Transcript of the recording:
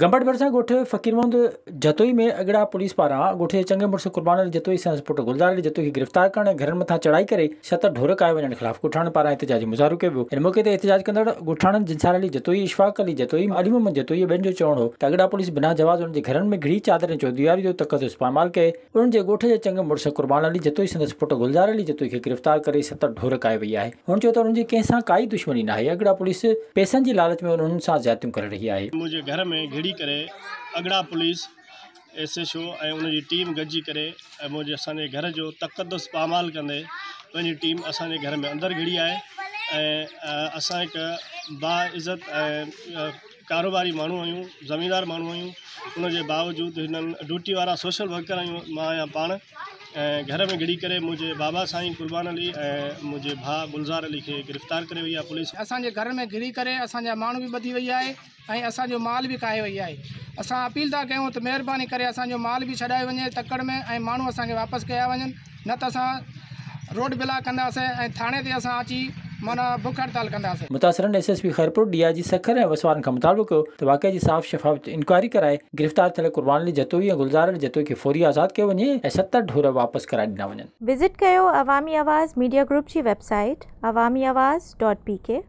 گمبٽ ڀرسان ڳوٺ فقير محمد جتوئي ۾ اڳڙا پوليس پاران ڳوٺ جي چڱي مڙس قربان علي جتوئي سندس پٽ گلزار علي جتوئي کي گرفتار ڪرڻ ۽ گهرن مٿان چڙهائي ڪري ست ڍور ڪاهي وڃڻ خلاف ڳوٺاڻن پاران احتجاجي مظاهرو ڪيو ويو. ان موقعي تي احتجاج ڪندڙ ڳوٺاڻن جنسار علي جتوئي، اشفاق علي جتوئي، علي محمد جتوئي ۽ ٻين جو چوڻ هو ته اڳڙا پوليس بنا جواز انهن جي گهرن ۾ گهڙي چادر ۽ چوديواري جو تقدس پائمال ڪري انهن جي ڳوٺ جي چڱي مڙس قربان علي جتوئي سندس پٽ گلزار علي جتوئي کي گرفتار ڪري ست ڍور ڪاهي وئي آهي. هن چيو ته انهن جي ڪنهن سان ڪائي دشمني ناهي، اڳڙا پوليس پئسن جي لالچ ۾ انهن سان زيادتيون ڪري رهي آهي. منهنجي گهر ۾ گهڙي ڪري Agra police S H O ۽ ان جي ٽيم گڏجي ڪري ۽ منهنجي اسان جي گهر جو تقدس پامال ڪندي پنهنجي ٽيم اسان جي گهر ۾ اندر گهڙي آئي ۽ اسان هڪ با عزت ۽ ڪاروباري ماڻهو آهيون زميندار ماڻهو آهيون ان جي باوجود هنن ڊيوٽي وارا سوشل ورڪر آهيون مان آهيان پاڻ ۽ گهر ۾ گهڙي ڪري منهنجي بابا سائين قربان علي ۽ منهنجي ڀاء گلزار علي کي گرفتار ڪري وئي آهي پوليس. اسان جي گهرن ۾ گهڙي ڪري اسان جا ماڻهو به ٻڌي وئي آهي ۽ اسان جو مال به ڪاهي وئي آهي اسان اپيل ٿا ڪيون ته مهرباني ڪري اسان جو مال به ڇڏايو وڃي تڪڙ ۾ ۽ ماڻهو اسان کي واپس ڪيا وڃن نه ته اسان روڊ بلاڪ ڪنداسين ۽ ٿاڻي تي اسان اچي معنيٰ بک هڙتال ڪنداسين. متاثرن S S P Khairpur, D I G Sukkur ۽ وس وارن کان مطالبو ڪيو ته واقعي جي صاف شفاف انڪوائري ڪرائي گرفتار ٿيل قربان علي جتوئي ۽ گلزار علي جتوئي کي فوري آزاد ڪيو وڃي ۽ ست ڍور واپس ڪرائي ڏنا وڃن. وزٽ ڪيو عوامي آواز ميڊيا گروپ جي website Awami Awaz dot P K.